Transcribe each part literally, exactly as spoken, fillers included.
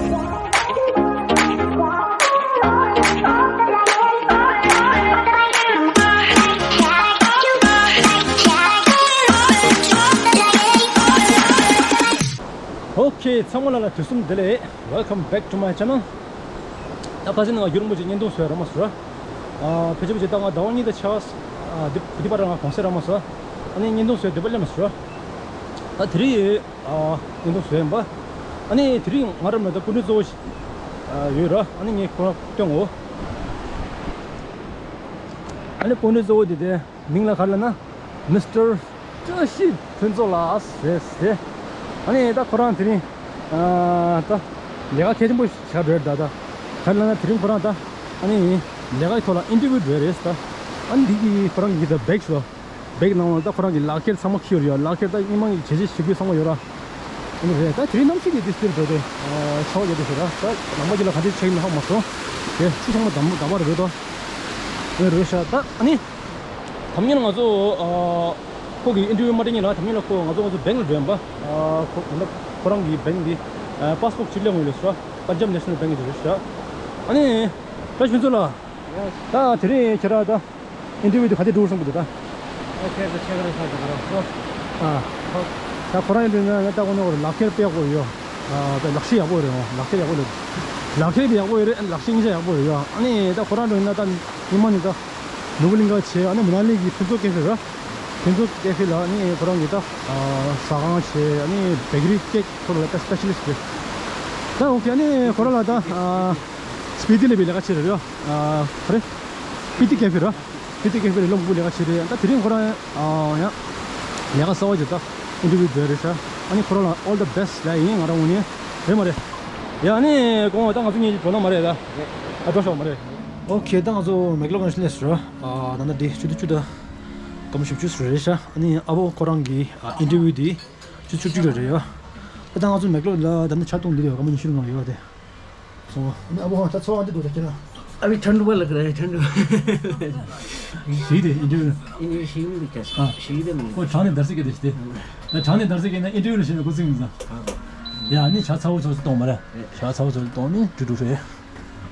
ཨོ་ཁེ། ཚང་མ་ལ་ལ་དུས་གསུམ་བདེ་ལེགས། Welcome back to my channel. ད་ཕ་སི་ནང་རྒྱུན་རིང་པོ་ཅིག་བརྙན་ཐུང་བཟོས་ར་མ་བཟོས་ར། ཨ་ཕལ་ཆེར་ཕལ་ཆེར་ད་ང་ཟླ་བ་གཉིས་དང་ཕྱེད་ཀ་ཨ་འདི་འདི་བར་ང་གུང་སེང་ར་མ་བཟོས། ཨ་ནི་བརྙན་ཐུང་བཟོས་བསྡད་པ་ལས་མ་བཟོས་ར། ད་དེ་རིང་ཨ་བརྙན་ཐུང་བཟོས་ཡིན་པ། ཨ་ནི་དེ་རིང་ང་རང་མེད་ད་སྤུན་ཀྲུག་གཙོ་བོ་ཞིག་ཨ་ཡོད་ར། ཨ་ནི་ངས་ཁོ་རང་སྟོན་འོ། ཨ་ནི་སྤུན་ཀྲུག་གཙོ་བོ་དེ་དེ། མིང་ལ་ག་རེ་ལབ་ན། མི་སི་ཊར་བཀྲ་ཤིས་ཕུན་ཚོགས་ལགས་ཟེར་ཟེར། ཨ་ནི་ད་ཁོ་རང་དེ་རིང་ཨ་ད་ལས་ཀ་གལ་ཆེན་པོ་ཞིག་བྱ་འགྲོ་ཡོད་ད། ད་ག་རེ་ལབ་ན་དེ་རིང་ཁོ་རང་ད་ཨ་ནི་ལས་ཀའི་ཐོག་ལ་ཨིན་ཊར་བིའུ་འགྲོ་ཡོད་རེད་ད། ཨ་ནི་འདི་གི་ཁོ་རང་གི་ད་བེག་ཞོ། བེག་ནང་ལ་ད་ཁོ་རང་གི་ལག་ཁྱེར་ཚང་མ་འཁྱེར་ཡོད་རེད། ལག་ཁྱེར་ད་སྔོན་མ་གི་བྱས་རྗེས་ཞེ་པོ་ཚང་མ་ཡོད་ར། ཨ་ནི་རེད་ད་དེ་རིང་གནམ་གཤིས་དེ་ཏིས་ཏིར་འགྲོ་དེ། ཨ་ཆར་པ་རྒྱག་དེ་ཞིག་ར། ད་ནང་པ་གི་ལ་ག་འདྲས་ཆགས་ཡིན་ཧ་མ་སོང་། དེ་ཆུ་ཚང་མ་འདམ་འདམ་པ་རེད་འགྲོ་ད། ཨེ་རེད་ཤག་ད་ཨ་ནི། དམ་ཉིན་ང་ཚོ་ཨ་ཁོ་གི་ཨིན་ཊར་བིའུ་མ་སྤྲད་སྔོན་ལ་དམ་ཉིན་ལ་ཁོ་ང་ཚོ་ང་ཚོ་བེང་ལ་འགྲོ་ཡིན་པ། ཨ་ཁོ་ཁོ་རང་གི་བེང་འདི་ཨ་པ་སི་པོཊ་ཅིག་ལེན་དགོས་ལབ་སོང་། པན་ཇབ་ནེ་ཤ་ནལ་བེང་གི་རེད་ཤག་ཨ་ནི་བཀྲ་ཤིས་ཕུན་ཚོགས་ལགས། ད་དེ་རིང་ཁྱེད་རང་ད་ཨིན་ཊར་བིའུ་དེ་ག་དུས་འགྲོ་བསམ་གི་འདུག་ད། ཨོ་ཁེ། ད་ཁྱེད་རང་ས་ད་ག་རང་ཨོ། ཨ་ད་ཁོ་རང་ཨིན་ཊར་བིའུ་ན་ད་ཁོ་ནོར་ལག་ཁྱེར་དཔེ་ཡག་པོ་ཡོད། ཨ་ད་ལག་ཤེས་ཡག་པོ་རེད། ཨོ་ལག་ཁྱེར་ཡག་པོ་རེད། ལག་ཁྱེར་དེ་ཡག་པོ་ཡོད་རེད། ལག་ཤེས་གཉིས་ཆ་ཡག་པོ་རེད་ཡ། ཨ་ནི་ད་ཁོ་རང་འགྲོ་ཡིན་ན་ད་ཉི་མ་ནི་ད་ནོར་བུ་གླིང་ག་བྱས། ཨ་ནི་མ་ན་ལི་གི་ཕུན་ཚོགས་ཀེ་ཧྥེ་ར། ཕུན་ཚོགས་ཀེ་ཧྥེ་ལ་ཨ་ནི་ཁོ་རང་གི་ད་ཨ་ཟ་ཁང་བྱས། ཨ་ནི་བེ་ཀ་རི་ཀེག་ཐོག་ལ་ད་སི་པེ་ཤ་ལི་སི་ཊི་རེད། ད་ཨོ་ཁེ། ཨ་ནི་ཁོ་རང་ལ་ད་ཨ་སི་པི་ཏི་ལ་བའི་ལས་ཀ་བྱེད་རེད་ཡ། ཨ་ག་རེ། སྤི་ཏི་ཀེ་ཧྥེ་ར། སྤི་ཏི་ཀེ་ཧྥེ་ལ་ལོ་མང་པོ་ལས་ཀ་བྱས་རེད། ད་དེ་རིང་ཁོ་རང་ཨ་ཡང་ལས་ཀ་གསར་པ་ཅིག་ད་ཨིན་ཊར་བིའུ་བྱས་རེད་ཤག་ཨ་ནི་ཁོ་རང་ལ་all the best ལབ་ཡིན། ང་རང་ངོས་ནས་རེད་མ་རེད། ཡ་ཨ་ནི་དགོངས་པ་ད་ང་ཚོ་གཉིས་འགྲོ་ན་མ་རེད་ད། ཨ་འགྲོ་ཤོག་མ་རེད། ཨོ་ཁེ། ད་ང་ཚོ་མེག་ལོ་གང་ཞིག་སླེབས་སོང་ར། ཨ་ད་ལྟ་འདི་ཆུ་ཚོད་བཅུ་དང་སྐར་མ་བཞི་བཅུ་ཙམ་རེད་ཤག་ཨ་ནི་ཨ་བོ་ཁོ་རང་གི་ཨ་ཨིན་ཊར་བིའུ་འདི་ཆུ་ཚོད་བཅུ་གཅིག་ལ་རེད་ཡ། ད་ད་ང་ཚོ་མེག་ལོ་ལ་ད་ནི་ཆ་གཏོང་འདི་རེད། སྐར་མ་ཉི་ཤུ་ནང་ལ་ཡོད་དེ། ཨ་བོ་ད་ཚོར་བ་འདི་འདུག་ད་ཁྱེད་རང་། अभी ठंड हुआ लग रहा है, ठंड हुआ। ཞིག་དེ་ཨིན་ཊར་བིའུ། ཨིན་ཊར་བིའུ་ཞིག་མི་འདུག་ཨ། ཞིག་དེ་མི་འདུག་ཁོ་གྲང་ནས་འདར་སིག་གི་དེ་ཞིག་དེ། ད་གྲང་ནས་འདར་སིག་གི་ན་ཨིན་ཊར་བིའུ་ལ་ཞིག་ན་ཁོ་ཚིག་མི་ཟ། ཡ་ནི་ཇ་ཚ་བོ་ཚོ་ཚོ་གཏོང་མ་རེད། ཇ་ཚ་བོ་ཚོ་གཏོང་ནི་འགྲོ་འགྲོ་རེད།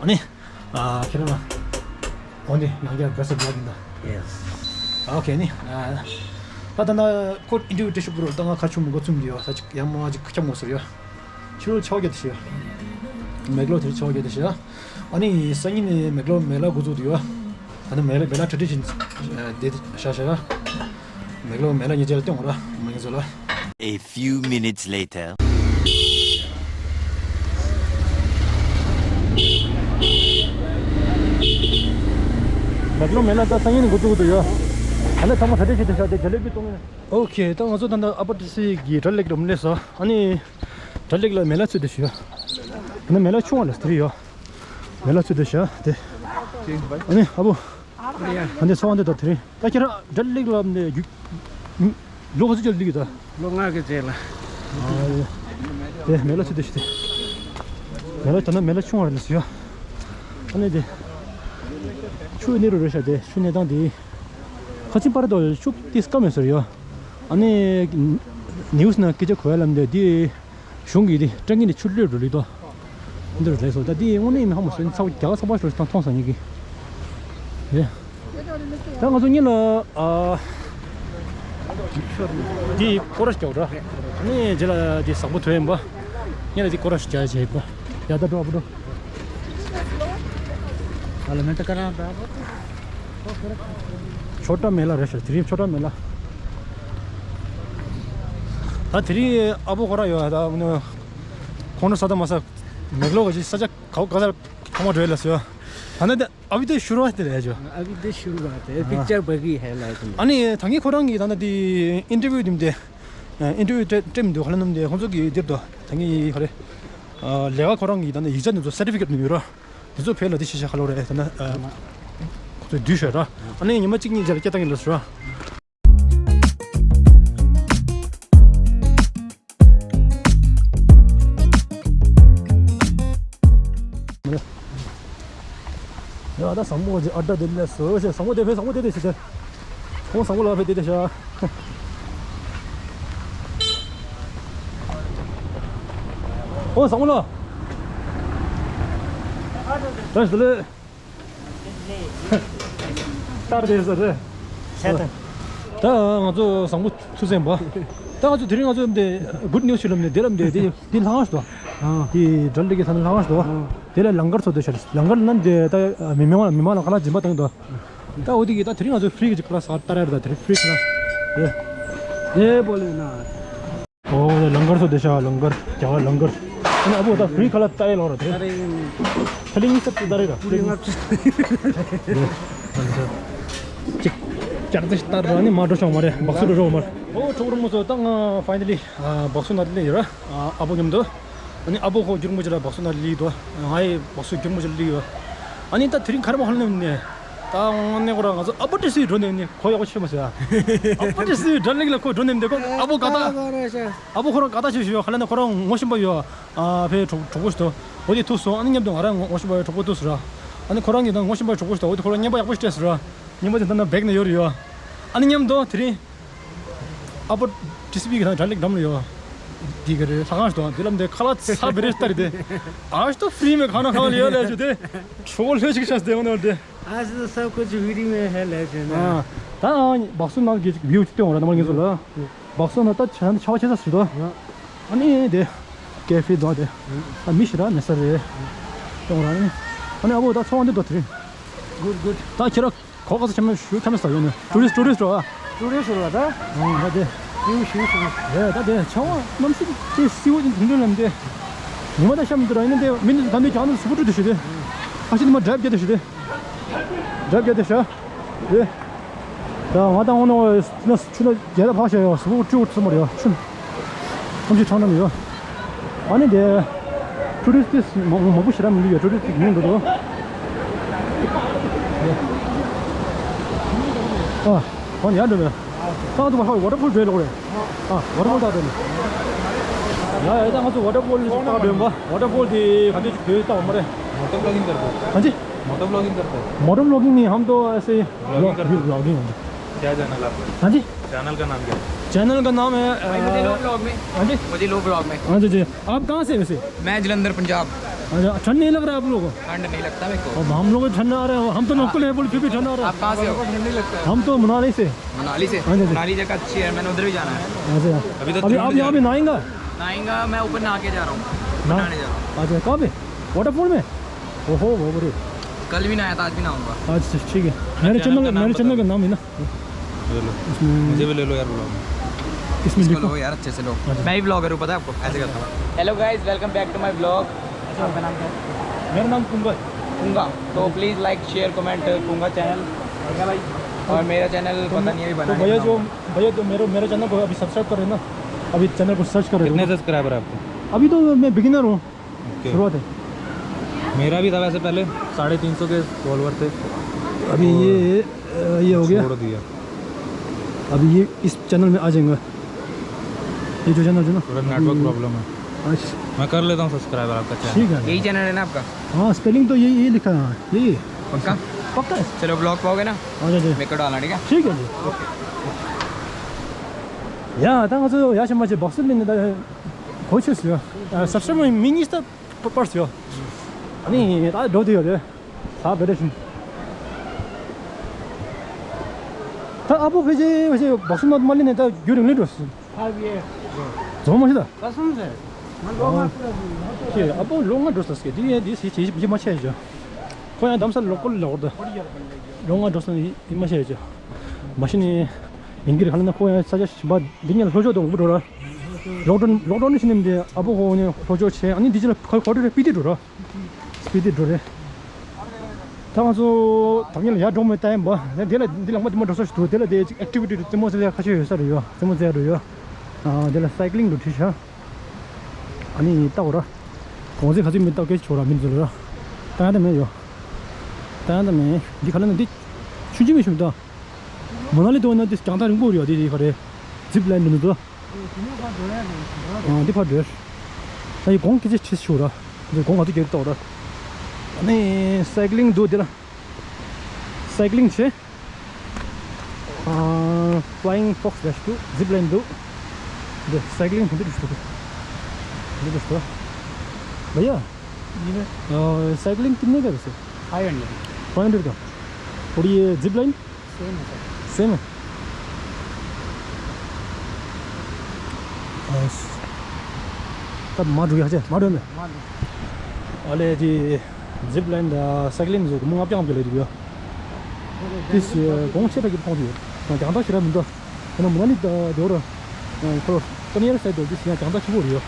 ཨ་ནི། ཨ་ཁྱེད་རང་ལ། འོ་ནི་ནང་རྒྱ་བེ་སི་ལག་ཡིན་ད། ཡེ་སི། ཨ་ཨོ་ཁེ་ནི། ཨ་ད་ད་ན་ཁོ་ཨིན་ཊར་བིའུ་སྟེ་ཤུ་པུ་རོ་ད་ང་ཁ་ཆུ་མི་འགོ་ཚུམ་གི་ཡོད། ས་ཅིག་ཡང་མ་ཅིག་ཁ་ཆ་མོ་སོར་ཡོད། ཕྱི་ལོ་ཆ་བ་བརྒྱད་དུ་ཤི་ཡོད། མེག་ལོ་དེར་ཆ་བ་བརྒྱད་དུ་ཤི་ཡོད། ཨ་ནི་སང་ཉིན་ནས་མེག་ལོ་མེ་ལ་འགོ་བཙུགས་དུ་ཡོད། ད་ནི་མེ་ལ་མེ་ལ་ཁྲ་ཁྲི་བཞིན་བསྡད་ཤག་ཤག་མེག་ལོ་མེ་ལ་ཉེ་ཆར་ལ་སྟོན་འོང་ར་མ་ཡིན་ཚོ་ལ། A few minutes later. མེག་ལོ་མེ་ལ་ད་སང་ཉིན་འགོ་བཙུགས་དུ་ཡོད། ད་ནི་ཚང་མ་ཁྲ་ཁྲི་བཞིན་བསྡད་ཤག་དེ་ཇ་ལེ་བི་གཏོང་ངེས། ཨོ་ཁེ། ད་ང་ཚོ་ད་ལྟ་ཨ་པར་ཊི་སི་གི་ཌལ་ལེག་ལ་སླེབས་སོང་། ཨ་ནི་ཌལ་ལེག་ལ་མེ་ལ་ཚུད་དུ་ཤི་ཡོད། ད་ནི་མེ་ལ་ཆུང་བ་ལ་སྟེར་ཡོད། མེ་ལ་ཚུད་དུ་ཤི་དེ། ཨ་ནི་ཨ་བོ། ཨ་ནི་ཚོ་བ་འདི་ད་དེ་རིང་ད་ཁྱེད་རང་ཌལ་ལེག་ལ་ནས་རྒྱུག་ལོ་ག་ཚོད་ཅིག་སླེབས་ཀྱི་ད། ལོ་ལྔ་གི་རྗེས་ལ། ཨ་དེ་མེ་ལ་ཚུད་དུ་ཤི་དེ། མེ་ལ་ད་ནི་མེ་ལ་ཆུང་བ་ལ་སྟེར་ཡོད། ཨ་ནི་དེ། ཆུ་གནས་རུ་རེད་ཤག་དེ་ཆུ་གནས་སྟངས་དེ། ཁ་ཆེ་པར་དོ་ཆུ་དེ་སྐམ་མེད་ཟེར་ཡོད། ཨ་ནི་ནིའུ་སི་ནང་སྐད་ཆ་གོ་ཡ་ལབ་འདི་དེ་གཞུང་གི་དེ་སྤྲང་ཀི་ནས་ཆུ་བླུད་འགྲོ་ལི་དོ། འདི་རུ་རེད་སོ། ད་དེ་དངོས་གནས་མི་ཧ་མ་སོན་ཚ་བོ་རྒྱ་གར་ཚ་བ་ཞོར་དང་མཐོང་ས་ཉིད་ཀྱི་རེད། ད་ང་ཚོ་གཉིས་ལ་ཨ་དེ་སྐོར་ར་སྐྱོག་ར། ཨ་ནི་རྗེས་ལ་དེ་བཟང་པོ་ཐོན་ཡིན་པ། གཉིས་ལ་དེ་སྐོར་ར་སྐྱོག་བྱས་པ། ཡ་ད་འགྲོ་ཨ་པོ་འགྲོ། ཨ་ལ་མེ་ཏ་ཀ་ར་འདྲ། ཆོ་ཊ་མེ་ལ་རེད་ཤག་དེ་རིང་ཆོ་ཊ་མེ་ལ། ད་དེ་རིང་ཨ་བོ་ཁོ་ར་ཡོད་ད་ཁོང་ཁྲོ་ས་ད་མ་ས་མེག་ལོ་ག་ཅི་ས་ཆ་ག་ག་ས་ཐོག་མ་འགྲོ་ཡ་ལ་སོ། ད་ནི་ད་ཨ་བི་དེ་ཤུར་བ་དེ་རེད་ཇོ། अभी तो शुरू बात है, पिक्चर बगी है लाइफ में। ཨ་ནི་ད་ངས་ཁོ་རང་གི་ད་ནི་དེ་ཨིན་ཊར་བིའུ་དེ་མི་དེ་ཨིན་ཊར་བིའུ་སྤྲད་མི་འདུག་ཁ་ལ་ནམ་དེ་ཁོང་ཚོ་གི་དེར་དོ་ད་ངས་ཁ་རེ་ལས་ཀ་ཁོ་རང་གི་ད་ནི་ཡིག་ཆ་དེ་ཚོ་སར་ཊི་ཕི་ཀེཊ་ནི་ཡོད་ར། དེ་ཚོ་ཕེ་ལ་དེ་ཤེས་ཤ་ཁ་ལོ་རེད་ད་ནི་ཁོ་ཚོ་བསྡུས་ཤོད་ར། ཨ་ནི་ཉི་མ་གཅིག་གཉིས་རྗེས་ལ་སྐད་བཏང་གི་ལ་སོ་ར། ཡ་ད་བཟང་པོ་ཅིག་ཨ་ཏྲ་དེ་ལས་སོ་ཞེས་བཟང་པོ་དེ་ཕེ་བཟང་པོ་དེ་དེ་ཞེས་དེ། ཁོང་བཟང་པོ་ལ་ཕེ་དེ་དེ་ཤ། ཁོང་བཟང་པོ་ལ། བཀྲ་ཤིས་བདེ་ལེགས། ལྟར་དེ་ཟེར་རེད། ད་ང་ཚོ་བཟང་པོ་ཐུགས་སེམས་པ། ད་ང་ཚོ་དེ་རིང་ང་ཚོ་འདི་གུད་ནིའུ་སི་ཞིག་ལབ་ནས་དེ་ལབ་འདི་དེ་དེ་ལྷང་ང་ཞིག་འདུག་དེ་འགྲན་བསྡུར་གྱི་ཐ་ན་ལྷང་ང་ཞིག་འདུག་དེ་ལ་ལང་ཀར་ཚོ་དེ་ཤར་ལང་ཀར་ན་འདི་ད་མི་མི་མང་མི་མང་ལ་ཁ་ལག་སྦྱིན་པ་བཏང་འདུག་ད་འོ་དེ་གི་ད་དེ་རིང་ང་ཚོ་ཕི་རི་གི་ཁ་ལག་ཟ་ལྟ་ར་ད་དེ་རིང་ཕི་རི་ཁ་ལག་དེ་དེ་བོ་ལེ་ན། ཨོ་ལང་ཀར་ཚོ་དེ་ཤ་ལང་ཀར་རྒྱ་གར་ལང་ཀར། ཨ་ནི་ཨ་བོ་ད་ཕི་རི་ཁ་ལག་ལྟ་ཡེ་ལོ་ར་དེ། ཁ་ལིང་སབ་ཏུ་ད་རེ་ར། ཅིག་ཅར་ཏི་ལྟར་ར་ནི་མ་འགྲོ་ཤོག་མ་རེད། སྦག་སུ་འགྲོ་ཤོག་མ་རེད། ཨོ་ཁྲོ་རུ་མོ་ཚོ་ད་ང་ཕའི་ནལ་ལི་སྦག་སུ་ནང་སླེབས་ཡོད་ར། ཨ་བོ་མཉམ་དུ། ཨ་ནི་ཨ་བོ་ཁོ་རྒྱུག་མོ་ཅི་ར་སྦག་སུ་ནང་སླེབས་འདུག་ང་ཡི་སྦག་སུ་རྒྱུག་མོ་ཅི་སླེབས་ཡོད། ཨ་ནི་ད་དེ་རིང་ག་རེ་མ་ཧ་ལམ་ནས། ད་དངོས་གནས་ཁོ་རང་ང་ཚོ་ཨ་བོ་ཏི་སི་འགྲོ་ནས་ནི་ཁོ་ཡག་པོ་ཆོད་མ་སོང་ཡ། ཨ་བོ་ཏི་སི་འགྲོ་ལེགས་ལ་ཁོ་འགྲོ་ནས་འདི་ཁོ་ཨ་བོ་ག་ད། ཨ་བོ་ཁོ་རང་དགའ་ཐག་ཆོད་ཞུ་ཡོད། ཧ་ལམ་ནས་ཁོ་རང་ངོ་ཤེས་པ་ཡོད། ཨ་ཕའི་གྲོགས་གྲོགས་པོ་ཞིག་ཏུ་འོ་དེ་ཐུག་སོང་། ཨ་ནི་མཉམ་དུ་ང་རང་ངོ་ཤེས་པ་ཡོད་གྲོགས་པོ་ཐུག་སོང་ར། ཨ་ནི་ཁོ་རང་གི་ད་ངོ་ཤེས་པ་གྲོགས་པོ་ཞིག་ཏུ་འོ་དེ་ཁོ་རང་བརྙན་པ་ཡག་པོ་ཞིག་སྤྲད་སོང་ར། བརྙན་པ་དེ་ད་ན་བེག་ན་ཡོད་རེད་ཡོད། ཨ་ནི་མཉམ་དུ་དེ་རིང་ཨ་བོ་ཏི་སི་བི་གི་ད་གྲ་ལེགས་འགྲམ་ལ་ཡོད། དེ་ག་རེ་ལྷ་ཁང་ཞིག་དང་དེ་ལམ་དེ་ཁ་ལག་ཚ་བེ་རེ་ལྟ་རེད་དེ། ཨ་ཤ་ཏོ་ཕི་རི་མེ་ཁ་ན་ཁ་ལ་ཡོད་ལས་ཞུ་དེ། གྲོགས་པོ་ལྷོད་ཅིག་ཤ་སྟེ་འོ་ནོར་དེ། आज तो सब कुछ फ्री में है लेकिन ཨ། ད་སྦག་སུ་ནང་གི་བིའུ་ཅིག་སྟོན་འོང་ར་ནམ་མཁའི་ཚོ་ལ། སྦག་སུ་ནང་ད་ཆ་ཆ་བ་ཆེ་ས་ཞིག་ཏུ། ཨ་ནི་དེ་ཀེ་ཧྥེ་དང་དེ། ཨ་མི་ཞིག་ར་མེད་ས་རེད། སྟོན་ར་ནི། ཨ་ནི་ཨ་བོ་ད་ཚོང་དེ་དོ་དེ་རིང་། Good, good. ད་ཁྱེད་ར་གོ་ག་ས་ཆ་མེད་ཞུ་ཆ་མེད་ས་ཡོད་ནི་ཊུ་རི་སི་ཊུ་རི་སི་ཊི་ར། ཊུ་རི་སི་ཊི་ར་ད། ཨང་ད་དེ། ཞུ་ཞུ་ཞུ། རེད་ད་དེ་ཆ་བ་གནམ་གཤིས་ཅི་སི་བོ་ཅི་དུང་དུང་ལམ་དེ། ཉི་མ་ད་ཤམ་དུ་ར་ཡིན་ན་དེ་མི་ནི་ད་འདི་ཀྱང་ནི་སུ་བོ་ཀྲུ་དུ་ཞུ་དེ། ཨ་ཤི་ནི་མ་ཌ་རབ་རྒྱ་དུ་ཞུ་དེ། ཌ་རབ་རྒྱ་དུ་ཤ། དེ། ད་ང་དང་འོ་ནོ་ན་ཆུ་ན་རྒྱལ་ལ་ཕག་ཤ་ཡོད་སུ་བོ་ཀྲུ་ཙུ་མ་རེད་ཡོད་ཆུ། ཁམས་ཀྱི་ཁྲང་ཁྲང་ཡོད། ཨ་ནི་དེ། ཊུ་རི་སི་ཊི་མང་མང་པོ་ཞེ་དྲག་མི་འདུག་ཡ། ཊུ་རི་སི་ཊི་ཉུང་འདུག་དོ། ཨ། ཁོང་ཡར་འགྲོ་མེད། ཁོང་ཚོ་ཧ་ཝ་ཊར་ཕོལ་འགྲོ་ལོག་རེད། ཨ། ཝ་ཊར་ཕོལ་ད་འགྲོ་མེད། ཡ་ཡ་ད་ང་ཚོ་ཝ་ཊར་ཕོལ་ལ་ཞིག་ལྟ་འགྲོ་ཡིན་པ། ཝ་ཊར་ཕོལ་དེ་ག་འདྲ་ཞིག་འདུག་ལྟ་བ་མ་རེད། मोटो व्लॉगिंग करते हो? हाँ जी। मोटो व्लॉगिंग करते हो? मोटो व्लॉगिंग नहीं, हम तो ऐसे ही व्लॉगिंग व्लॉग करते हैं। व्लॉगिंग होंगे। क्या चैनल आपका? हाँ जी। चैनल का नाम क्या है? चैनल का नाम है, अ, भाई, मुझे लो व्लॉग में। हाँ जी। मुझे लो व्लॉग में। हाँ जी, जी। आप कहाँ से हैं वैसे? मैं जलंधर, पंजाब। अच्छा, ठंड नहीं लग रहा है आप लोगों को? ठंड नहीं लगता मेरे को। अब हम लोग को ठंड आ रहा है, हम तो लोकल हैं, बोले फिर भी ठंड आ रहा है। आप कहाँ से हो? हम तो मनाली से। मनाली से? हाँ जी, जी। मनाली जगह अच्छी है, मैंने उधर भी जाना है। अच्छा। अभी तो अभी आप यहाँ पे नहाएंगा? नहाएंगा, मैं ऊपर नहा के जा रहा हूँ। नहा- नहाने जा रहा हूँ। अच्छा, कहाँ पे? वाटरफॉल में? ओहो, बहुत बढ़िया। कल भी नहाया था, आज भी नहाऊंगा। अच्छा, ठीक है। मेरे चैनल, मेरे चैनल का नाम है ना? ले लो। इसमें मुझे भी ले लो यार, ब्लॉग में। इसमें इसको लिखो। लो यार, अच्छे से लो। अच्छा। मैं ही ब्लॉगर हूँ, पता है आपको, ऐसे करता हूँ। Hello guys, welcome back to my vlog। आपका नाम क्या है? मेरा नाम कुंगा है। कुंगा। तो please like, share, comment Kunga चैनल। और क्या भाई? और मेरा चैनल तो पता नहीं, अभी तो बना भैया नहीं जो, बनाऊंगा। भैया जो मेरे, मेरे चैनल को अभी सब्सक्राइब कर रहे हैं ना, अभी चैनल को सर्च कर रहे हैं। कितने सब्सक्राइबर है आपके? अभी तो मैं बिगिनर हूँ। ओके। शुरुआत है। मेरा भी था वैसे पहले, साढ़े तीन सौ के फॉलोअर थे। अभी और ये, अ, ये हो गया। छोड़ दिया। अभी ये इस चैनल में आ जाएगा। ये जो चैनल है ना। थोड़ा नेटवर्क हम्म। प्रॉब्लम है। अच्छा। मैं कर लेता हूँ सब्सक्राइबर आपका चैनल। ठीक है। यही चैनल है ना आपका? हाँ, स्पेलिंग तो यही, यही लिखा है, यही है। पक्का? पक्का है। चलो, ब्लॉग पाओगे ना? अच्छा जी। मेरे को डालना, ठीक है? ठीक है जी। ओके। ཡ་ད་ང་ཚོ་ཡ་ཞིམ་མ་ཅིག་སྦག་སུ་ལེན་ནས་ད་གོ་ཆོད་སོང་ཡ། སབ་སི་ཀ་རའིབ་མི་གཉིས་ད་པར་སོང་ཡ། ཨ་ནི་ད་འགྲོ་དུས་ཡོད་རེད། ད་བེ་རེ་ཤིན། ད་ཨ་པོ་ཕལ་ཆེར་ཕལ་ཆེར་སྦག་སུ་ནང་མ་ལེན་ནས་ད་རྒྱུན་རིང་ལས་འགྲོ་སོང་། Five years ago. རྫོང་མ་ཤི་ད། कसम से। ང་ལོ་ལྔ་བཅུ་ལ་ཞིག་ལོ་ཤི། ཨ་པོ་ལོ་ལྔ་འགྲོ་ས་སྐད་དེ་ཡ་དེ་སི་ཆེ་ཞིབ་མ་ཆེ་ཡ་ཅོ། ཁོ་ཡང་དམ་ས་ལོ་ཀོལ་ལ་འོར་ད། ལོ་ལྔ་འགྲོ་ས་ཡིན་མ་ཤེས་ཅོ། མ་ཤི་ནི་ཡིན་གྱི་རེད། ཧ་ལ་ན་ཁོ་ཡང་ས་ཆ་ཞིམ་པ་འདི་ཉལ་ལྷོ་ཕྱོགས་དང་འུ་འགྲོ་ར། ལོག་འགྲོ་ལོག་འགྲོ་ནི་ཤི་ནི་འདི་ཨ་པོ་ཁོ་ནི་ལྷོ་ཕྱོགས་ཆེ། ཨ་ནི་འདི་ཅི་ལ་ཁ་ཁོ་རེ་སྤི་ཏི་འགྲོ་ར། སྤི་ཏི་འགྲོ་རེད། ད་ང་ཚོ་དམ་ཉལ་ཡར་འགྲོ་མི་ལྟ་ཡིན་པ། ད་དེ་ལ་འདི་ལ་མ་དེ་མ་འགྲོ་ས་ཞིག་འདུག་དེ་ལ་དེ་ཅིག་ཨེག་ཊི་བི་ཊི་རྩེད་མོ་རྩེ་ཡ་ཁ་ཤས་ཡོད་ས་རེད་ཡོད། རྩེད་མོ་རྩེ་ཡ་འགྲོ་ཡོད། ཨ་དེ་ལ་སའི་ཀི་ལིང་འགྲོ་ཁྲིད་ཤག་ཨ་ནི་ལྟ་འོ་ར། གོང་ཚད་ག་ཚོད་མི་ལྟ་སྐད་ཆ་ཆོག་ར་མི་ཚོ་ལ་ར། ལྟ་ཡ་ད་མེད་ཡོ། ལྟ་ཡ་ད་མེད། འདི་ག་ལ་ན་འདི་ཆུང་ཆུང་མི་ཤུམ་ད། མ་ན་ལི་དོ་ན་འདི་རྒྱང་ཐག་རིང་པོ་རེད་ཡ། འདི་འདི་ག་རེད། ཛིབ་ལའིན་འདི་ནི་ཚོ། ཨ་འདི་ཕར་འགྲོ། ད་ཡི་གོང་སྐད་ཆ་ཆེ་ཆོག་ར། འདི་གོང་ག་ཚོད་རྒྱག་ལྟ་འོ་ར། ཨ་ནི་སའི་ཀི་ལིང་འདུག་འདི་ལ། སའི་ཀི་ལིང་བྱེད། ཨ། Flying Fox dash two zip line འདུག་འདི་སའི་ཀི་ལིང་འདི་འདྲ་ཞིག་འདུག་འདི་འདྲ་ཞིག་འདུག་བ་ཡ། जी सर। अ, साइकिलिंग कितने का है वैसे? Five hundred. फाइव हंड्रेड का। और ये जिप लाइन? सेम है सर। सेम है। अ, तब मार रुक जा, मार रुक। मार रुक। अले जी, जिप लाइन दा साइकिलिंग जो मुंह आप क्या हम के ले दिया। This, uh, going to take it from here. Now, down the Shira Mundo. And I'm running the door. Close. Come here, said this. Yeah, down the Chiburio.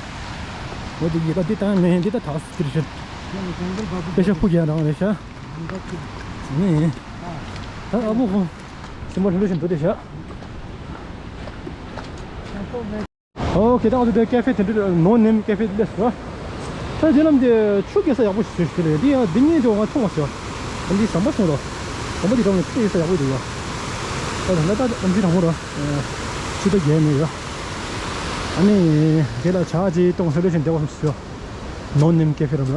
What do you get? Did I mean, did I toss? Bishop Pugia on the Sha? Abu. Simple solution to the Sha. ཨོ་ཁེ། ད་ང་ཚོ་དེ་ཀེ་ཕེ་དེ་འདྲ་ནོ་ནེམ་ཀེ་ཕེ་སླེབས་སོང་། ད་དེ་ལམ་དེ་ཆུ་རྐྱལ་ས་ཡག་པོ་ཞིག་ཞིག་རེད། འདི་ཡང་འདི་གཉིས་དེ་ང་མཐོང་མ་སོང་། ཨ་འདི་ཟམ་པ་སོང་རོ། ཟམ་པ་འདི་འགྲམ་ལ་ཆུ་རྐྱལ་ས་ཡག་པོ་འདུག་ཡ། ད་ད་ད་ད་ཨམ་ཆི་དང་པོ་རོ། ཆུ་ད་རྒྱལ་ནས་ཡ། ཨ་ནི་དེ་ལ་ཇ་ཅིག་བཏུང་ས་ལོས་ཤིང་བདེ་བ་སོང་ཞོ། ནོ་ནེམ་ཀེ་ཕེ་ར་ར།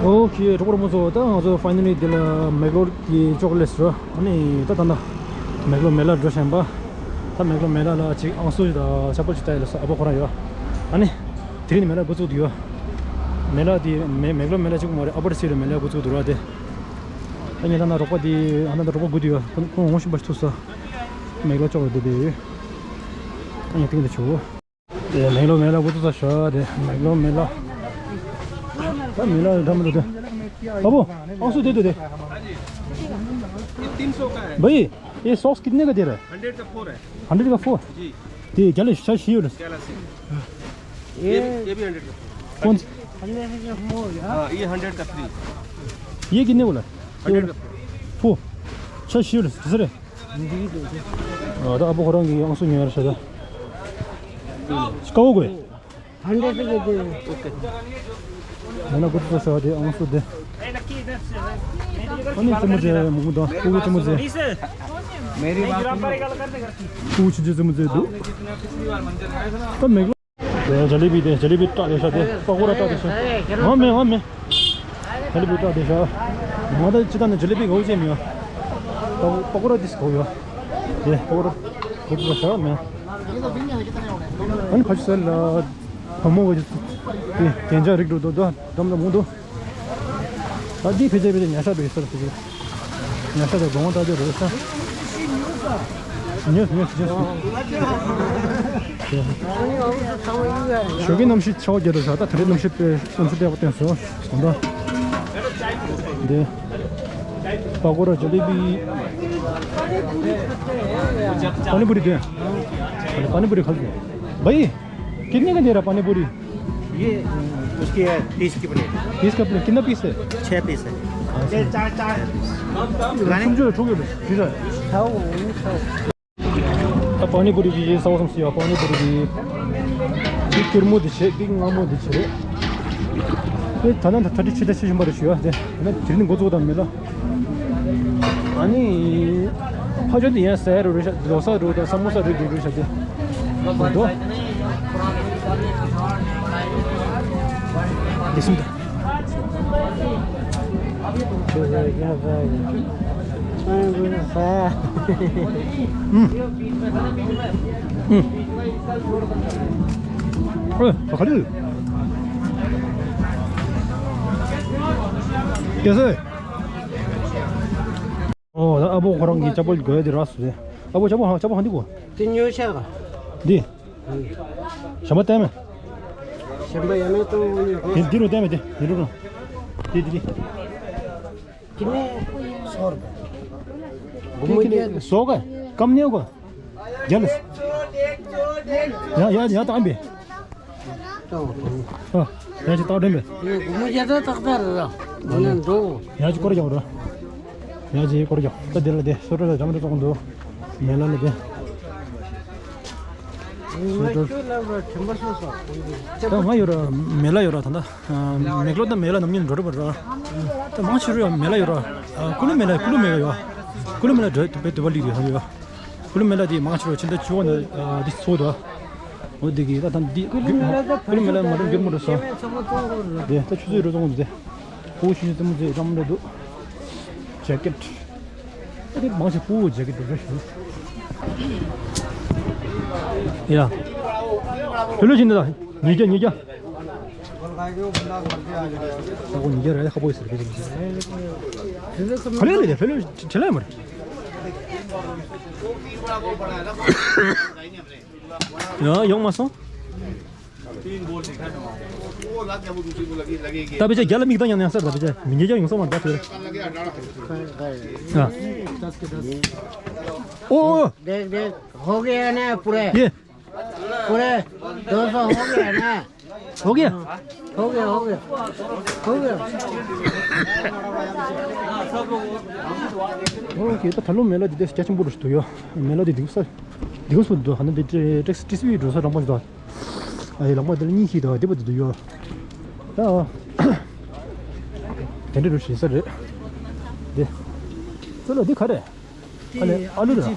ཨོ་ཁེ། གྲོགས་པོ་རོ་མོ་ཚོ། ད་ང་ཚོ་ཕའི་ནལ་ལི་འདི་ལ་མེག་ལོར་གྱི་ཅོག་ལེ་སི་རོ། ཨ་ནི་ད་ད་ད་མེག་ལོར་མེ་ལ་འགྲོ་བཞིན་པ། ད་མེག་ལོར་མེ་ལ་ལ་ཅིག་ཨང་སུ་ད་ཆ་པོ་ཅིག་ལྟ་ཡ་ལ་ས་ཨ་པོ་ཁོ་རང་ཡོད། ཨ་ནི་དེ་རིང་ནི་མེ་ལ་འགོ་བཙུགས་དུ་ཡོད། མེ་ལ་དེ་མེ་མེག་ལོར་མེ་ལ་ཅིག་མ་རེད། ཨ་པོ་ཏི་སི་ལ་མེ་ལ་འགོ་བཙུགས་དུ་ར་དེ། ཨ་ནི་ད་ན་རོགས་པ་དེ་ཨ་ན་ད་རོགས་པ་དགུ་དུ་ཡོད། ཁོང་ཁོང་ངོ་ཤེས་པ་ཞིག་ཐུག་ས། མེག་ལོར་ཅོག་ལེ་དེ་དེ་ཡོད། ཨ་ནི་དེ་འདི་ཆུ། དེ་མེག་ལོར་མེ་ལ་འགོ་བཙུགས་ས་ཞོ། དེ་མེག་ལོར་མེ་ལ། ད་མེ་ལ་འདྲ་མི་འདུག་དེ། ཨ་བོ། ཨང་སུ་དེ་དེ་དེ། तीन सौ का है। भाई, ये सॉक्स कितने का दे रहा है? हंड्रेड का फोर है। हंड्रेड का फोर? जी। ये क्या ले, शायद शील। गैलाक्सी। ये भी, ये भी हंड्रेड का फोर। कौन सा? हाँ, ये हंड्रेड का थ्री। ये कितने बोला? हंड्रेड का फोर। फोर। शायद शील, सर। ཨ་ད་ཨ་པོ་ཁོ་རང་གི་ཨང་སུ་ཉོ་ཡར་ཤ་ད། ཀ་བོ་གོ། ཧན་ཌེ་ཌི་གི་དེ། ཨོ་ཁེ། ང་ན་ཀུ་ཏུ་ས་ས་དེ་ཨང་སུ་དེ། ཨ་ནི་ཙི་མོ་ཙེ་མོ་མོ་དང་ཀུ་ཀུ་ཙི་མོ་ཙེ། ཀུ་ཀུ་ཆུ་ཆུ་ཙི་མོ་ཙེ་འདུག་ད་མེག་ལོར། ཇ་ལི་བི་དེ་ཇ་ལི་བི་སྐྲག་ཡོད་ཤ་དེ། པ་ཀོ་ར་སྐྲག་དེ་ཤ། ང་མེད་ང་མེད། ཇ་ལི་བི་སྐྲག་དེ་ཤ། ང་ད་ཅི་ད་ནི་ཇ་ལི་བི་གོ་ཅེ་མི་ཡོད། པ་ཀོ་ར་དིས་གོ་ཡོད། དེ་པ་ཀོ་ར་གོ་ཅེ་ཤ་མེད། ཨ་ནི་ཕ་ཆུ་སལ་ལ་བ་མོ་གོ་ཅེ་དེ་གན་ཇ་རིགས་འགྲོ་དོ་དོ་འགྲམ་ལ་མོ་དོ། ད་འདི་ཕེ་ཇེ་ཕེ་ཇེ་ཉ་ཤ་བེ་སར་ཕེ་ཇེ། ཉ་ཤ་དེ་དགོང་ད་ཅོ་རེ་ས། ཉོས་ཉོས་ཉོས། ཞོགས་ཀའི་གནམ་གཤིས་ཆར་པ་རྒྱག་འདུག་ཤག་ད་དེ་རིང་གནམ་གཤིས་དཔེ་གནམ་གཤིས་དཔེ་ཡག་པོ་བསྟན་སོང་། དགོང་དག་འདི། པ་ཀོ་ར་ཇ་ལི་བི། པ་ནི་པུ་རི་དེ། པ་ནི་པུ་རི་ག་ལ། भाई, कितने का दे रहा पानी पूरी? ये उसकी है, तीस की प्लेट। तीस का प्लेट, कितना पीस है? छः पीस है। अच्छा। छः पीस। ཁྱོད་ཚོས་ཐུག་ཡོད་པས། ད་པ་ནི་པུ་རི་གི་ཡིན་ས་བ་སམ་སི་ཡ། པ་ནི་པུ་རི་གི་འདི་སྐྱུར་མོ་འདི་བྱེད། འདི་མངར་མོ་འདི་བྱེད་རེད། ད་ནང་ད་ད་ཅི་ཆེ་ད་ཆེ་ཞིམ་པ་རེད་ཞུ་ཡ། དེ་ན་དེ་རིང་འགོ་བཙུགས་དང་མི་ལ། ཨ་ནི་ཕ་ཆོས་འདི་ཡང་ཟ་ཡ་རུ་རེད་ཤག་ལོ་ས་རུ་དང་ས་མོ་ས་རུ་རུ་རུ་ཤག་དེ་འདུག་འདི་སུམ་ད། ཨུམ། ཨུམ། ཨེ། ད་ག་རེ། ཀྱེ་སེ། ཨོ། ད་ཨ་བོ་ཁོ་རང་གི་ཅ་པོ་དགོས་དེ་རག་སོང་། ཨ་བོ་ཅ་པོ་ཧ་ཅ་པོ་ཧ་འདི་གོ། དེ་ཉོ་ཤ་ག་འདི། ཞམ་པ་བསྟན་མེད། ཞམ་པ་ཡ་མེད་དུ། དེ་འདི་རུ་བསྟན་མེད་དེ་འདི་རུ་རུ། དེ་དེ་དེ། དེ་ནས་སོར་ག། སོ་ག་ཀམ་ནེ་གོ། རྒྱལ་ལ། ཡ་ཡ་ཡ་ད་ཨམ་པེ། ཨ། ཡ་ཅི་ཏག་དྲན་པས། ཡ་ཅི་སྐོར་རྒྱག་ར། ཡ་ཅི་སྐོར་རྒྱག་ད་དེ་ལ་དེ་སོ་ར་ལ་འཇམ་ར་ཙོག་འདུག་མེ་ལ་ལ་དེ། ང་ཁྱོད་ལ་ར་དྲན་པ་སོང་སོང་། ད་ང་ཡོད་ར་མེ་ལ་ཡོད་ར་ད་ད། མེག་ལོར་དང་མེ་ལ་ནམ་རྒྱུན་འགྲོ་ར་བ་ར། ད་མང་ཆེ་རུ་ཡང་མེ་ལ་ཡོད་ར། ཀུ་ལུ་མེ་ལ་ཀུ་ལུ་མེ་ལ་ཡོད། ཀུ་ལུ་མེ་ལ་འགྲོ་དུ་པའི་དུ་བ་ལི་རེད་ཧ་ཡོད། ཀུ་ལུ་མེ་ལ་དེ་མང་ཆེ་རུ་ཕྱི་ཟླ་བཅུ་པ་ནས་འདི་ཚོ་དུ། འོ་དེ་གི་ད་ད་འདི་ཀུ་ལུ་མེ་ལ་མ་རུ་འགྱུར་མ་རུ་སོང་། དེ་ད་ཆུ་ཚོད་རུ་སོང་གོ་མི་ཚེ། ཕོ་བོ་ཆུང་ཆུང་རྩེད་མོ་རྩེ་འགྲམ་རེད་འདུག་ཇེ་ཀེཊ། ཨ་དེ་མང་ཆེ་ཕོ་བོ་ཇེ་ཀེཊ་འགྲོ་རེད་ཞུ། ཡ། ལྷོད་ལྷོད་བྱེད་འདི་དང་ཉིས་བརྒྱ་ཉིས་བརྒྱ། ཨ་ཁོ་ཉིས་བརྒྱ་རེད་ཁ་པོ་ཡོད་ཟེར་གི་རེད། ག་ལེ་ལེ་ལྷོད་ལྷོད་བྱེད་ལེ་མ་རེད། ཡ་ཡོང་མ་སོང་། ད་བེ་ཅ་རྒྱ་ལ་མིག་ཏང་ཡང་ཡང་སར་ད་བེ་ཅ་མི་རྒྱ་ཡོང་ས་མ་ད་ཕེར། ཨ། ཨོ་ཨོ། देख देख, हो गया ना पूरे। ये पूरे दो सौ हो गया ना। हो गया। हो गया, हो गया। हो गया। ཨོ་ཁེ། ད་ད་ལོ་མེ་ལ་འདི་དེ་སྐྱ་ཆེན་པོ་རུ་ཞིག་འདུག་ཡོ། མེ་ལ་འདི་འདུག་ས། འདུག་སུ་འདུག་ཧ་ན་འདི་ཏྲེ་ཏྲེ་སི་བི་འགྲོ་ས་རང་པ་ཞིག་འདུག་ཨ་ཡི་ལག་པ་དེ་ལ་གཉིས་ཤིག་དང་བདེ་པོ་དེ་དུ་ཡོད། ད་དེ་འདྲ་རུ་ཞིག་ས་རེད། དེ་ཚོ་ལ་འདི་ག་རེད། ཨ་ལེ་ཨ་ལུ་རེད།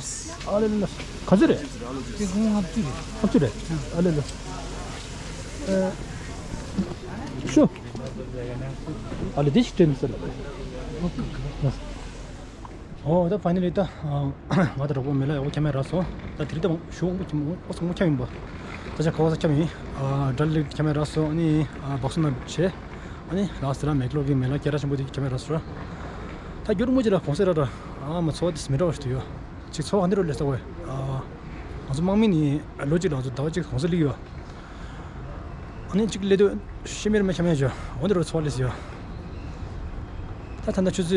ཨ་ལེ་ལེ་ག་ཚོད་རེད། དེ་སྒོར་ལྔ་བཅུ་རེད། ལྔ་བཅུ་རེད། ཨ་ལེ་ལེ། ཨེ། ཤོ། ཨ་ལེ་འདི་ཞིག་སྤྲད་ས་རེད། ཨོ་ད་ཕ་ནི་ལི་ད་ང་ད་གྲོགས་པོ་མེ་ལ་ཡོག་ཁྱམ་མེ་ར་སོང་། ད་དེ་རིང་ད་ཞུ་འོ་ཚང་མ་ཁྱམ་ཡིན་པ། ད་ཆ་ཁ་བ་ས་ཁྱམ་ཡིན། ཨ་འདྲ་ལི་ཁྱམ་མེ་ར་སོང་། ཨ་ནི་ཨ་སྦག་སུ་ན་བྱེད། ཨ་ནི་ལགས་སི་ར་མེག་ལོར་གི་མེ་ལ་སྐད་གྲགས་ཆེན་པོ་དེ་ཁྱམ་མེ་ར་སོང་ར། ད་རྒྱུར་མོ་ཅི་ར་གོང་སེ་ར་ར། ཨ་མ་ཚོ་བ་དེ་མི་འདྲ་བ་ཞིག་ཏུ་ཡོད། ཅིག་ཚོ་བ་འདི་རུ་ལས་ས་བས། ཨ་ང་ཚོ་དམག་མི་ནི་ལོ་གཅིག་ལ་ང་ཚོ་ཟླ་བ་གཅིག་གོང་སེ་ལི་ཡོད། ཨ་ནི་གཅིག་ལས་དུ་ཤི་མེར་མེ་ཆ་མེད་ཅོ། འོ་འདི་རུ་འཚོ་བ་ལས་ཡོད། ད་ད་ལྟ་ཆུ་ཚོད་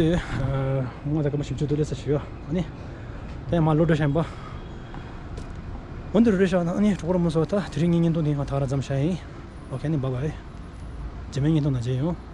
ལྔ་དང་སྐར་མ་བཞི་བཅུ་དུ་ལས་ས་ཞུ་ཡོད། ཨ་ནི་ད་ཡང་མ་ལོ་འགྲོ་བཞིན་པ། འོ་འདི་རུ་རེ་ཤ་ན་ཨ་ནི་གྲོགས་ར་མོ་སོ་ད་དེ་རིང་ངའི་བརྙན་ཐུང་འདི་ང་ད་ག་ར་མཚམས་བཞག་ཡིན། ཨོ་ཁེ་ནི་བྷའི་བྷའི། རྗེས་མའི་བརྙན་ཐུང་ནང་མཇལ་ཡོང་།